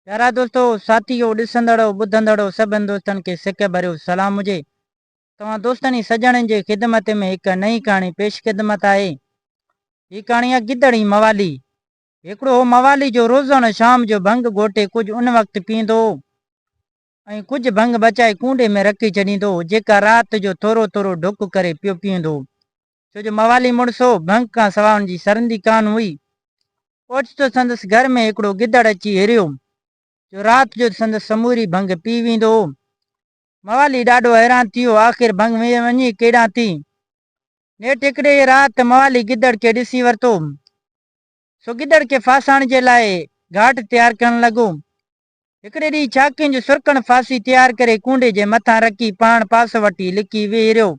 پيارا دوستو، ساٿيو، ڏسندڙو، ٻڌندڙو سڀن دوستن کي سڪ ڀريو سلام هجي. توهان دوستن ۽ سڄڻن جي خدمت ۾ هڪ نئين ڪهاڻي پيش خدمت آهي. هي ڪهاڻي آهي گدڙ ۽ موالي. هڪڙو هو موالي جو روزانو شام جو ڀنگ گهوٽي ڪجهه ان وقت پيئندو هو ۽ ڪجهه ڀنگ بچائي ڪونڊي ۾ رکي ڇڏيندو هو جيڪا رات جو ٿورو ٿورو ڍڪ ڪري پيو پيئندو هو. ڇو جو موالي مڙس هو، ڀنگ کان سواء هن جي سرندي ڪانه هئي. اوچتو سندس گهر ۾ هڪڙو گدڙ اچي هريو، جو رات جو سندس سموري ڀنگ پي ويندو هو. موالي ڏاڍو حيران ٿي ويو، آخر ڀنگ وڃي ڪيڏانهن ٿي؟ نيٺ هڪڙي رات موالي گدڙ کي ڏسي ورتو، سو گدڙ کي ڦاسائڻ جي لاء گهاٽ تيار ڪرڻ لڳو. هڪڙي ڏينهن ڇاڪين جو سرڪڻ ڦاسي تيار ڪري ڪونڊي جي مٿان رکي پاڻ پاسو وٺي لڪي ويهي رهيو.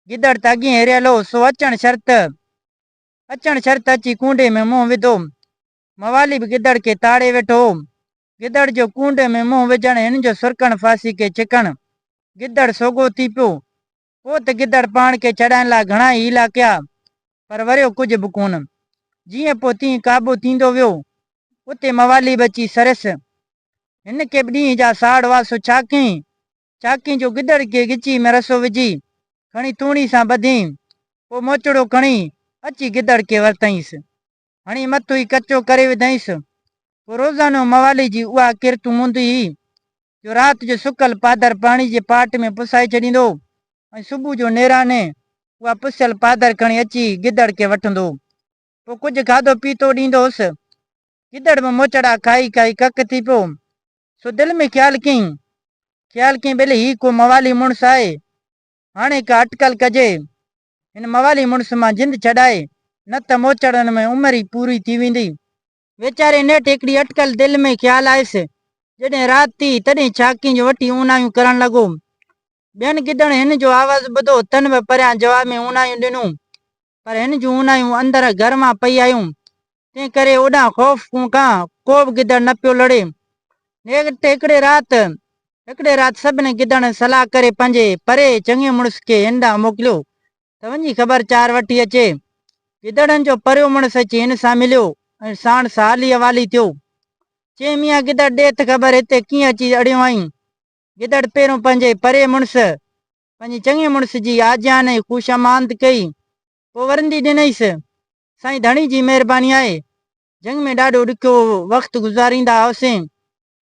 گدڙ ته اڳيئي هريل هو، سو اچڻ شرط اچڻ شرط اچي ڪونڊي ۾ منهن وڌو. موالي به گدڙ کي تاڙي ويٺو هو. گدڙ جو ڪونڊي ۾ منهن وجهڻ هن جو سرڪڻ ڦاسي کي ڇڪڻ. گدڙ سوگهو ٿي پيو. پوء ته گدڙ پاڻ کي ڇڏائڻ لاء گهڻا ئي حيلا ڪيا، پر وريو ڪجهه به ڪونه. جيئن پوء تيئن قابو ٿيندو ويو. اتي موالي به اچي سريس. هن کي به ڏينهن جا ساڙ هئا، سو ڇا ڪيائين؟ چاڪين جو گدڙ کي ڳچيء ۾ رسو وجهي، کڻي توڻي سان ٻڌين، پوء موچڙو کڻي، اچي گدڙ کي ورتائينس. هڻي مٿو ئي ڪچو ڪري وڌائينس. پوء روزانو موالي جي اها ڪرت هوندي هئي، جو رات جو سڪل پادر پاڻي جي پاٽ ۾ پسائي ڇڏيندو هو ۽ صبح جو نيراني اها پسيل پادر کڻي اچي گدڙ کي وٺندو هو. پوء ڪجهه کاڌو پيتو ڏيندو هوس. گدڙ به موچڙا کائي کائي ڪڪ ٿي پيو. سو دل ۾ خيال ڪيائين، خيال ڪيائين ٻيلي هي ڪو موالي مڙس آهي، هاڻي ڪا اٽڪل ڪجي، هن موالي مڙس مان جند ڇڏائي، نه ته موچڙن ۾ عمر ئي پوري ٿي ويندي. ويچاري نيٺ هڪڙي اٽڪل دل ۾ خيال آيس، جڏهن رات ٿي، تڏهن ڇاڪين جو وٺي اونايون ڪرڻ لڳو. ٻين گدڙن هن جو آواز ٻڌو، تن به پريان جواب ۾ اونايون ڏنون، پر هن جون اونايون اندر گهر مان پئي آيون، تنهن ڪري اوڏانهن خوف کان ڪو به گدڙ نه پيو لڙي. نيٺ هڪڙي رات هڪڙي رات سڀني گدڙن صلاح ڪري پنهنجي پري چڱي مڙس کي هن ڏانهن موڪليو ته وڃي خبر چار وٺي اچي. گدڙن جو پريو مڙس اچي هن سان مليو ۽ ساڻس حالي حوالي ٿيو. چيائين ميان گدڙ ڏي ته خبر هتي ڪيئن اچي اڙيو آهين؟ گدڙ پهريون پنهنجي پري مڙس پنهنجي چڱي مڙس جي آجيان ۽ خوشاماند ڪئي، پوء ورندي ڏنائينس، سائين ڌڻي جي مهرباني آهي، جهنگ ۾ ڏاڍو ڏکيو وقت گذاريندا هئاسين،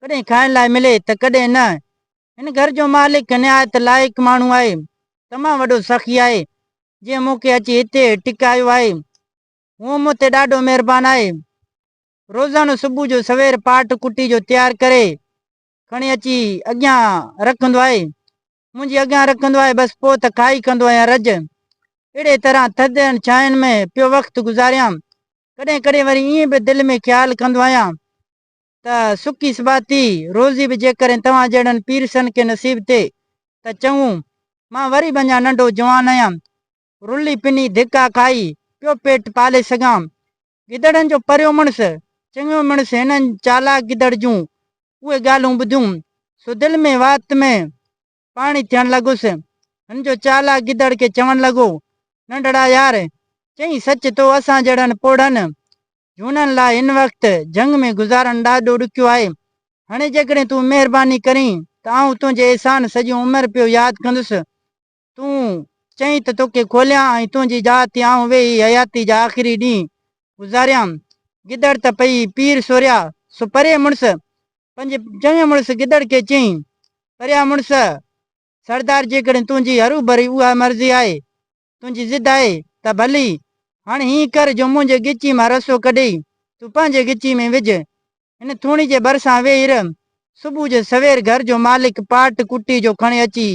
ڪڏهن کائڻ لاء ملي ته ڪڏهن نه. هن گهر جو مالڪ نهايت لائق ماڻهو آهي، تمام وڏو سخي آهي، جنهن مون کي اچي هتي ٽڪايو آهي. هو مون تي ڏاڍو مهربان آهي. روزانو صبح جو سوير پاٽ ڪٽي جو تيار ڪري کڻي اچي اڳيان رکندو آهي. منهنجي اڳيان رکندو آهي، بس پوء ته کائي ڪندو آهيان رڄ. اهڙي طرح ٿڌين ڇانئن ۾ پيو وقت گذاريان. ڪڏهن ڪڏهن وري ائين به دل ۾ خيال ڪندو آهيان ته سڪي سٻاتي روزي به جيڪڏهن توهان جهڙن پيرسن کي نصيب ٿئي ته چڱو. مان وري به اڃا ننڍو جوان آهيان. رلي پني ڌڪا کائي پيو پيٽ پالي سگهان. گدڙن جو پريو مڙس، چڱيو مڙس هنن چالاڪ گدڙ جون اهي ڳالهيون ٻڌيون، سو دل ۾ وات ۾ پاڻي ٿيڻ لڳس. هن جو چالاڪ گدڙ کي چوڻ لڳو، ننڍڙا يار، چئين سچ تو اسان جهڙن پوڙهن جهونن لاء هن وقت جهنگ ۾ گذارڻ ڏاڍو ڏکيو آهي. هاڻي جيڪڏهن تون مهرباني ڪرين ته آئون تنهنجي احسان سڄي عمر پيو ياد ڪندس. تون چئين ته توکي کوليان ۽ تنهنجي جاء تي آئون ويهي حياتي جا آخري ڏينهن گذاريان. گدڙ ته پئي پير سوريا، سو پري مڙس پنهنجي چڱي مڙس گدڙ کي چيائين، پريا مڙس، سردار جيڪڏهن تنهنجي هروڀري اها مرضي آهي، تنهنجي ضد آهي ته ڀلي، هاڻي هيئن ڪر جو منهنجي ڳچي مان رسو ڪڍي تون پنهنجي ڳچي ۾ وجهه. هن ٿوڻي جي ڀرسان ويهي رهه. صبح جو سوير گهر جو مالڪ پاٽ ڪٽي جو کڻي اچي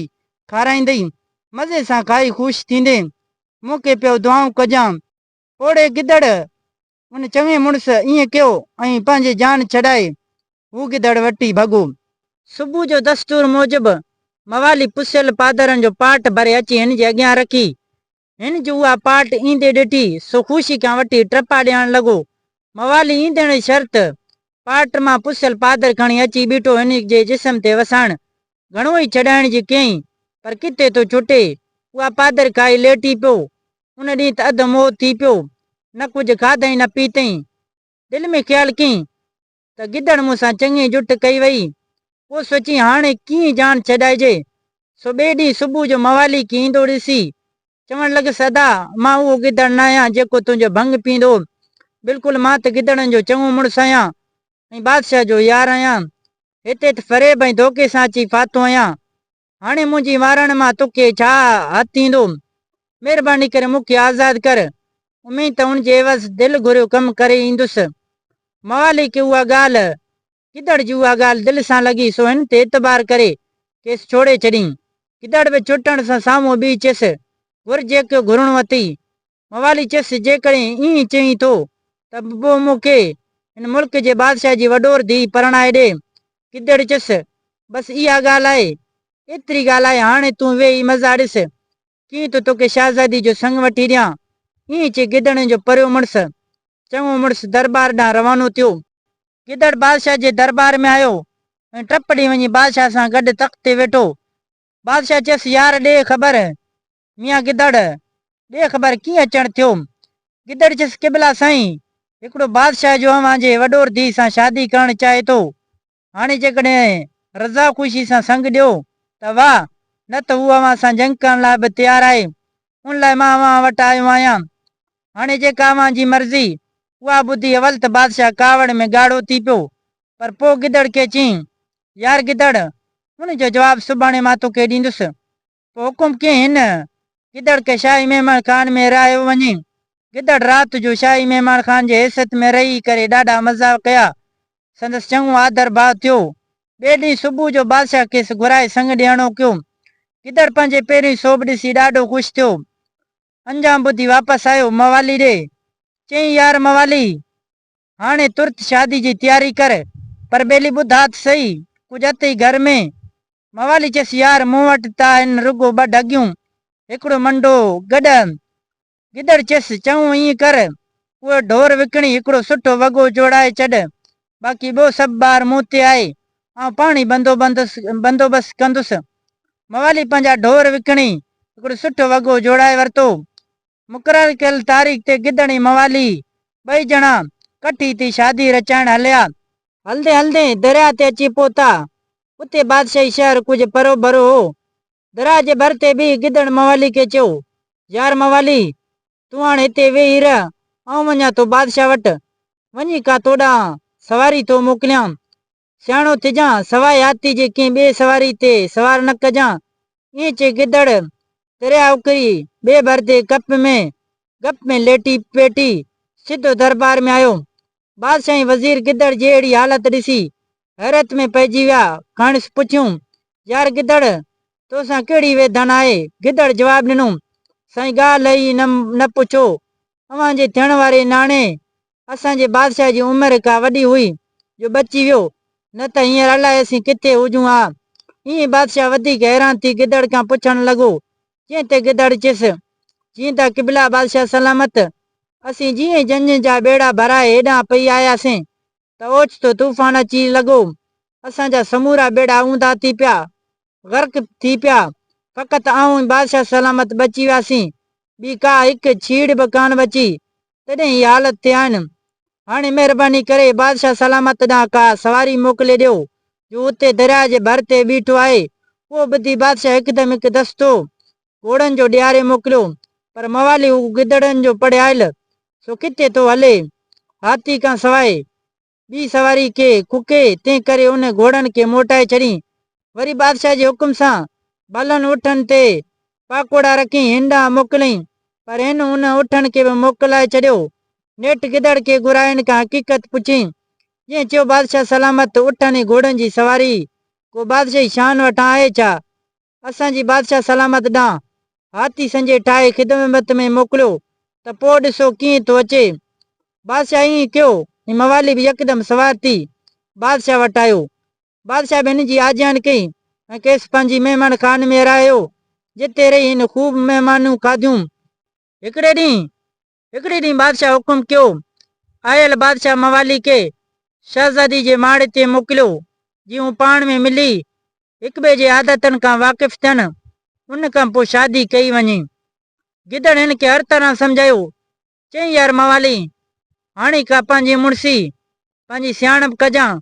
کارائيندئي. مزي سان کائي خوش ٿيندين. مون کي پيو دعائون ڪجان. پوڙهي گدڙ ان چڱي مڙس ائين ڪيو ۽ پنهنجي جان ڇڏائي هو گدڙ وٽ ئي ڀڳو. صبح جو دستور موجب موالي پسيل پادرن جو پاٽ ڀري اچي هن جي اڳيان رکي. هن جو اها پاٽ ايندي ڏٺي، سو خوشي کان وٺي ٽپا ڏيڻ لڳو. موالي ايندڻ ئي شرط، پاٽ مان پسيل پادر کڻي اچي بيٺو هن جي جسم تي وسائڻ، گهڻو ئي ڇڏائڻ جي ڪيائين، پر ڪٿي ٿو ڇٽي. اها پادر کائي ليٽي پيو. ان ڏينهن ته اڌ موت ٿي پيو. نه ڪجهه کاڌائين نه پيتائين. دل ۾ خيال ڪيائين. ته گدڙ مون سان چڱي جٺ ڪئي وئي. پوء سوچيائين هاڻي ڪيئن جان ڇڏائجي. سو ٻئي ڏينهن صبح جو موالي کي ايندو ڏسي چوڻ لڳس ادا مان اهو گدڙ ناهيان جيڪو تنهنجو ڀنگ پيئندو هو. بلڪل مان ته گدڙن جو چڱو مڙس آهيان ۽ بادشاهه جو يار آهيان. هتي ته فريب ۽ ڌوڪي سان اچي ڦاٿو آهيان. هاڻي منهنجي مارڻ مان توکي ڇا هٿ ايندو؟ مهرباني ڪري مون کي آزاد ڪر. اميد ته ان جي عيوض دل گهريو ڪم ڪري ايندس. موالي کي اها ڳالهه، گدڙ جي اها ڳالهه دل سان لڳي، سو هن تي اعتبار ڪري کيس ڇوڙي ڇڏيائين. گدڙ به ڇٽڻ سان سامهون بيهي چيس، گهر جيڪو گهرڻو اٿئي. موالي چيس، جيڪڏهن ائين چوين ٿو ته پوء مون کي هن ملڪ جي بادشاهه جي وڏور ڌيء پرڻائي ڏي. گدڙ چيس، بس اها ڳالهه آهي، ايتري ڳالهه آهي، هاڻي تون ويهي مزا ڏس، ڪيئن ٿو توکي شهزادي جو سڱ وٺي ڏيان. ائين چئي گدڙن جو پريو مڙس، چڱو مڙس درٻار ڏانهن روانو ٿيو. گدڙ بادشاهه جي درٻار ۾ آيو ۽ ٽپ ڏئي وڃي بادشاهه سان گڏ تخت تي ويٺو. بادشاهه چيس، يار ڏي خبر، ميان گدڙ، ڏي خبر ڪيئن اچڻ ٿيو؟ گدڙ چيس، قبلا سائين، هڪڙو بادشاهه جو اوهان جي وڏور ڌيء سان شادي ڪرڻ چاهي ٿو. هاڻي جيڪڏهن رضا خوشي سان سڱ ڏيو ته واهه، نه ته هو اوهان سان جنگ ڪرڻ لاء به تيار آهي. ان لاء مان اوهان وٽ آيو آهيان. هاڻي جيڪا اوهان جي مرضي. اها ٻڌي اول ته بادشاهه ڪاوڙ ۾ ڳاڙهو ٿي پيو، پر پوء گدڙ کي چيائين، يار گدڙ، ان جو جواب سڀاڻي مان توکي ڏيندس. پوء حڪم ڪيائين هن گدڙ کي شاهي مهمان خان ۾ رهايو وڃي. گدڙ رات جو شاهي مهمان خان جي حيثيت ۾ رهي ڪري ڏاڍا مزا ڪيا. سندس چڱو آڌر ڀاء ٿيو. ٻئي ڏينهن صبح جو بادشاهه کيس گهرائي سڱ ڏيڻو ڪيو. گدڙ پنهنجي پهرين سوڀ ڏسي ڏاڍو خوش ٿيو. انجام ٻڌي واپس آيو موالي ڏي. چيائين يار موالي! هاڻي ترت شادي جي تياري ڪر، پر ٻيلي ٻڌاء ته سهي، ڪجهه اٿئي گهر ۾؟ موالي چيس، يار مون وٽ ته آهن رڳو ٻه ڍڳيون، هڪڙو منڊو گڏهه. گدڙ چيس، چڱو ائين ڪر، اهو ڍور وڪڻي هڪڙو سٺو وڳو جوڙائي ڇڏ، باقي ٻيو سڀ بار مون تي آهي، آئون پاڻ ئي بندوبست ڪندس. موالي پنهنجا ڍور وڪڻي هڪڙو سٺو وڳو جوڙائي ورتو. مقرر ڪيل تاريخ تي گدڙ ۽ موالي ٻئي ڄڻا ڪٺي ٿي شادي رچائڻ هليا. هلندي هلندي درياء تي اچي پهتا. اتي بادشاهي شهر ڪجهه پروڀرو هو. درياء جي ڀر تي بيهي گدڙ موالي کي چيو، يار موالي! تون هاڻ هتي ويهي رهه، آئون وڃان ٿو بادشاهه وٽ. وڃي ڪا توڏانهن سواري ٿو موڪليان. سياڻو ٿجان، سواء هاٿي جي ڪنهن ٻئي سواري تي سوار نه ڪجان. ائين چئي گدڙ درياء اڪري ٻئي ڀر تي ڪپ ۾ گپ ۾ ليٽي پيٽي سڌو دربار ۾ آيو. بادشاهه ۽ وزير گدڙ جي اهڙي حالت ڏسي حيرت ۾ پئجي ويا. کانئس پڇيون، يار گدڙ! توسان ڪهڙي ويڌن آهي؟ گدڙ جواب ڏنو، سائين ڳالهه ئي نه پڇو. اوهان جي ٿيڻ واري ناڻي اسان جي بادشاهه جي عمر ڪا وڏي هئي جو بچي ويو، نه ته هينئر الائي اسين ڪٿي هجون ها. ائين بادشاهه وڌيڪ حيران ٿي گدڙ کان پڇڻ لڳو، جنهن تي گدڙ چيس، جيئندا قبلا بادشاهه سلامت، اسين جيئن ئي جنجهه جا ٻيڙا ڀرائي هيڏانهن پئي آياسين ته اوچتو طوفان اچي لڳو، اسان جا سمورا ٻيڙا اونڌا ٿي پيا، غرق ٿي پيا، فقط آئون ۽ بادشاهه سلامت بچي وياسين، ٻي ڪا هڪ ڇيڙ به ڪانه بچي، تڏهن هي حالت ٿي آهن. هاڻي مهرباني ڪري بادشاهه سلامت ڏانهن ڪا سواري موڪلي ڏيو، جو اتي درياء جي ڀر تي بيٺو آهي. اهو ٻڌي بادشاهه هڪدم هڪ دستو گهوڙن جو ڏياري موڪليو، پر موالي هو گدڙن جو پڙهيائل، سو ڪٿي ٿو هلي؟ هاٿي کان سواء ٻي سواري کي ڪڪي، تنهن ڪري ان گهوڙن کي موٽائي ڇڏين. وري بادشاهه جي حڪم سان ڀلن اٺن تي پاکوڙا رکي هن ڏانهن موڪليائين، پر هن ان اٺن کي به موڪلائي ڇڏيو. نيٺ گدڙ کي گهرائي هن کان حقيقت پڇيائين، جنهن چيو، بادشاهه سلامت، اٺن ۽ گهوڙن جي سواري ڪو بادشاهي شان وٽان آهي ڇا؟ اسان جي بادشاهه سلامت ڏانهن هاٿي سنجي ٺاهي خدمت ۾ موڪليو ته پوء ڏسو ڪيئن ٿو اچي. بادشاهه ائين ڪيو ۽ موالي به يڪدم سوار ٿي بادشاهه وٽ آيو. بادشاهه به هن جي آجيان ڪئي ۽ کيس پنهنجي مهمان خاني ۾ رهايو، جتي رهي هن خوب مهمانيون کاڌيون. هڪڙي ڏينهن هڪڙي ڏينهن بادشاهه حڪم ڪيو، آيل بادشاهه موالي کي شهزادي جي ماڙي تي موڪليو، جيئن هو پاڻ ۾ ملي هڪٻئي جي عادتن کان واقف ٿين، ان کان پوء شادي ڪئي وڃي. گدڙ هن کي هر طرح سمجهايو، چيائين، يار موالي، هاڻي ڪا پنهنجي مڙسي. پنهنجي سياڻپ ڪجان،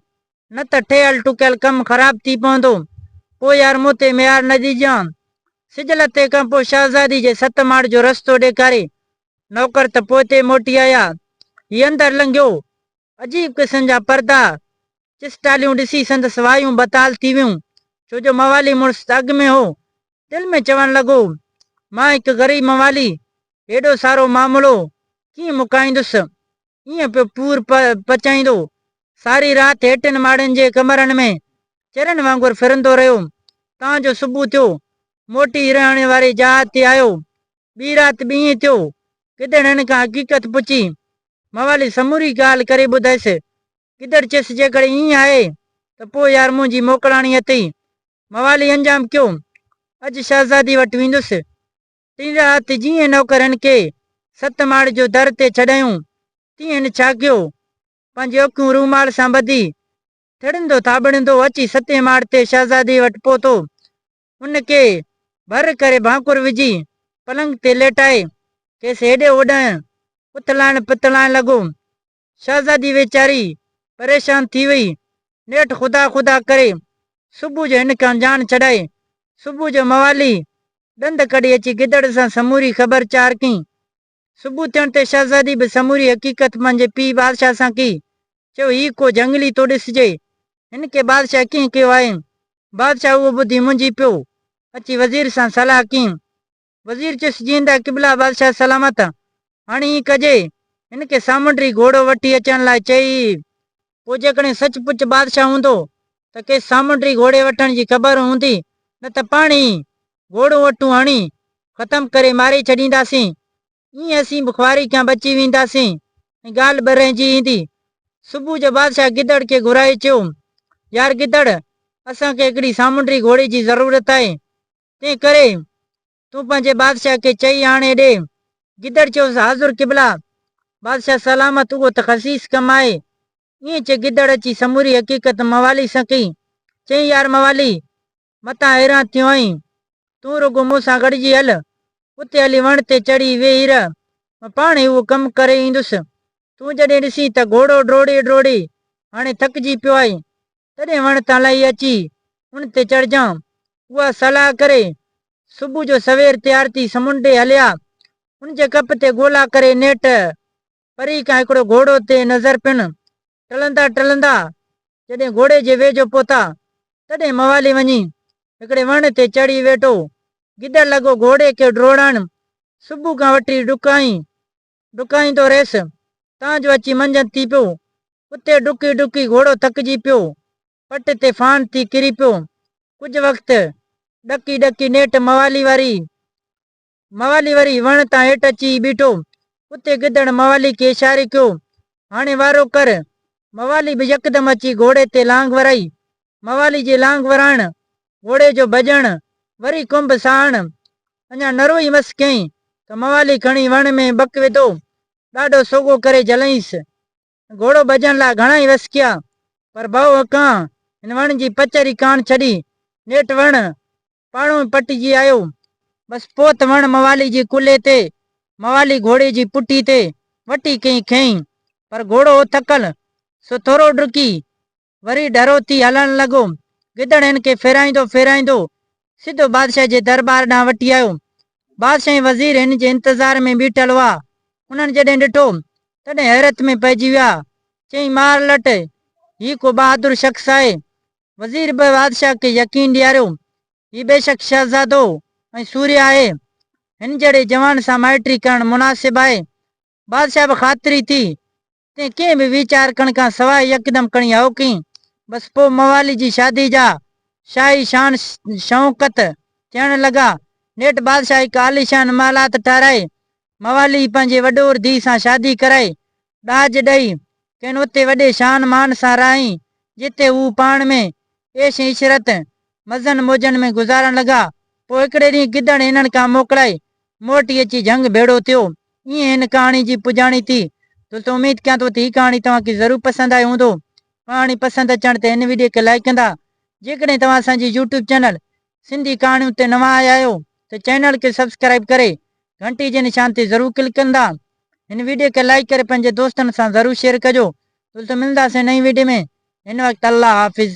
نه ته ٺهيل ٽڪيل ڪم خراب ٿي پوندو. پوء يار مون تي ميار نه ڏجان. سج لٿي کان پوء شهزادي جي ست ماڙ جو رستو ڏيکاري نوڪر ته پوئتي موٽي آيا. هي اندر لنگهيو. عجيب قسم جا پردا، چسٽاليون ڏسي سندس وايون بتال ٿي ويون، ڇو جو موالي مڙس ته اڳ ۾ هو. دل ۾ چوڻ لڳو، مان هڪ غريب موالي هيڏو سارو معاملو ڪيئن مڪائيندس؟ ائين پيو پور پچائيندو. ساري رات هيٺين ماڙين جي ڪمرن ۾ چرين وانگر ڦرندو رهيو، تان جو صبح ٿيو. موٽي رهڻ واري جاء تي آيو. ٻي رات به ائين ٿيو. گدڙ هن کان حقيقت پڇي. موالي سموري ڳالهه ڪري ٻڌائيس. گدڙ چيس جيڪڏهن ائين آهي ته پوء يار منهنجي موڪلاڻي اٿئي. موالي انجام ڪيو. اڄ شهزادي وٽ ويندس. ٽين رات جيئن نوڪر هن کي ست ماڙ جو در تي ڇڏايون، تيئن هن ڇا ڪيو؟ پنهنجي اکيون رومال سان ٻڌي، ٿڙندو ٿاٻڙندو اچي ستين ماڙ تي شهزادي وٽ پهتو. ان کي ڀر ڪري ڀانڪر وجهي پلنگ تي ليٽائي کيس هيڏي هوڏانهن اٿلائڻ پٿلائڻ لڳو. شهزادي ويچاري پريشان ٿي وئي. نيٺ خدا خدا ڪري صبح جو هن کان جان ڇڏائي. صبح جو موالي ڏند ڪڍي اچي گدڙ سان سموري خبر چار ڪئي. صبح ٿيڻ تي شهزادي به سموري حقيقت پنهنجي پيء بادشاهه سان ڪئي. چيو، هي ڪو جهنگلي ٿو ڏسجي. هن کي بادشاهه ڪيئن ڪيو آهي؟ بادشاهه اهو ٻڌي منجهي پيو. اچي وزير سان صلاح ڪئي. وزير چيس، جيئندا قبلا بادشاهه سلامت، هاڻي ائين ڪجي، هن کي سامونڊي گهوڙو وٺي اچڻ لاء چئي. پوء جيڪڏهن سچ پچ بادشاهه هوندو ته کيس سامونڊي گهوڙي وٺڻ جي خبر هوندي، نه ته پاڻ ئي گهوڙو وٺون هڻي ختم ڪري ماري ڇڏينداسين. ائين اسين به خواري کان بچي وينداسين ۽ ڳالهه به رهجي ايندي. صبح جو بادشاهه گدڙ کي گهرائي چيو، يار گدڙ، اسان کي هڪڙي سامونڊي گهوڙي جي ضرورت آهي. تنهن ڪري تون پنهنجي بادشاهه کي چئي آڻي ڏي. گدڙ چيس، حاضر قبلا! بادشاهه سلامت اهو ته خسيس ڪم آهي. ائين چئي گدڙ اچي سموري حقيقت موالي سان ڪئي. چيائين، يار موالي! متان حيران ٿيو آهين. تون رڳو مون سان گڏجي هل. اتي هلي وڻ تي چڙهي ويهي رهه. مان پاڻهي اهو ڪم ڪري ايندس. تون جڏهن ڏسين ته گهوڙو ڊوڙي ڊوڙي هاڻي ٿڪجي پيو آهي، تڏهن وڻ تان لهي اچي ان تي چڙهجان. اها صلاح ڪري صبح جو سوير تيار ٿي سمنڊ ڏي هليا. ان جي ڪپ تي ڳولا ڪري نيٺ پري کان هڪڙو گهوڙو تي نظر پين. ٽلندا ٽلندا جڏهن گهوڙي جي ويجهو پهتا، تڏهن موالي وڃي هڪڙي وڻ تي چڙهي ويٺو. گدڙ لڳو گهوڙي کي ڊوڙائڻ. صبح کان وٺي ڊڪائين ڊڪائيندو رهيس، تان جو اچي منجهند ٿي پيو. اتي ڊڪي ڊڪي گهوڙو ٿڪجي پيو. پٽ تي ڦان ٿي ڪري پيو. ڪجهه وقت ڏڪي ڏڪي نيٺ موالي واري موالي وري وڻ تان هيٺ اچي بيٺو. اتي گدڙ موالي کي اشاري ڪيو، هاڻي وارو ڪر. موالي به يڪدم اچي گهوڙي تي لانگ ورائي. موالي جي لانگ ورائڻ، گهوڙي جو ڀڄڻ، وري ڪنب ساهڻ، اڃا نرو ئي مس ڪيائين ته موالي کڻي وڻ ۾ ٻڪ وڌو. ڏاڍو سوگهو ڪري جهلئينس. گهوڙو ڀڄڻ لاء گهڻا ئي وس ڪيا، پر ڀؤ ڪان هن وڻ جي پچر ئي ڪانه ڇڏي. نيٺ وڻ پاڻو ئي پٽجي آيو. بس پوء ته وڻ موالي جي ڪلهي تي، موالي گهوڙي جي پٺي تي وٺي ڪئين کنئين، پر گهوڙو هو ٿڪل، سو ٿورو ڊڪي، وري ڍرو ٿي هلڻ لڳو. گدڙ هن کي ڦيرائيندو ڦيرائيندو سڌو بادشاهه جي درٻار ڏانهن وٺي آيو. بادشاهه ۽ وزير هن جي انتظار ۾ بيٺل هئا. انهن جڏهن ڏٺو، تڏهن حيرت ۾ پئجي ويا. چيائين، مار لٽ، هي ڪو بهادر شخص آهي. وزير به بادشاهه کي يقين ڏياريو، هي بيشڪ شهزادو ۽ سورهيه آهي. هن جهڙي جوان سان مائٽي ڪرڻ مناسب آهي. بادشاهه به خاطري ٿي، تنهن ڪنهن به ويچار ڪرڻ کان سواء يڪدم کڻي هائو ڪئي. بس پوء موالي جي شادي جا شاهي شان شوڪت ٿيڻ لڳا. نيٺ بادشاهه هڪ عاليشان محلات ٺهرائي، موالي پنهنجي وڏور ڌيء سان شادي ڪرائي، ڏاج ڏئي، کين اتي وڏي شان مان سان رهائين، جتي هو پاڻ ۾ عيش ۽ عشرت، مزن موجن ۾ گذارڻ لڳا. پوء هڪڙي ڏينهن گدڙ هنن کان موڪلائي، موٽي اچي جهنگ ڀيڙو ٿيو. ائين هن ڪهاڻي جي پڄاڻي ٿي. دوستو اميد ڪيان ٿو ته هي ڪهاڻي توهان کي ضرور پسند آئي هوندو. ڪهاڻي پسند اچڻ تي هن وڊيو کي لائيڪ ڪندا. جيڪڏهن توهان اسان جي يوٽيوب چينل سنڌي ڪهاڻيون تي نوان آيا آهيو ته چينل کي سبسڪرائيب ڪري گهنٽي جي نشان تي ضرور ڪلڪ ڪندا. هن وڊيو کي لائيڪ ڪري پنهنجي دوستن سان ضرور شيئر ڪجو. دوستو ملنداسين نئين ويڊيو ۾ هن وقت الله حافظ.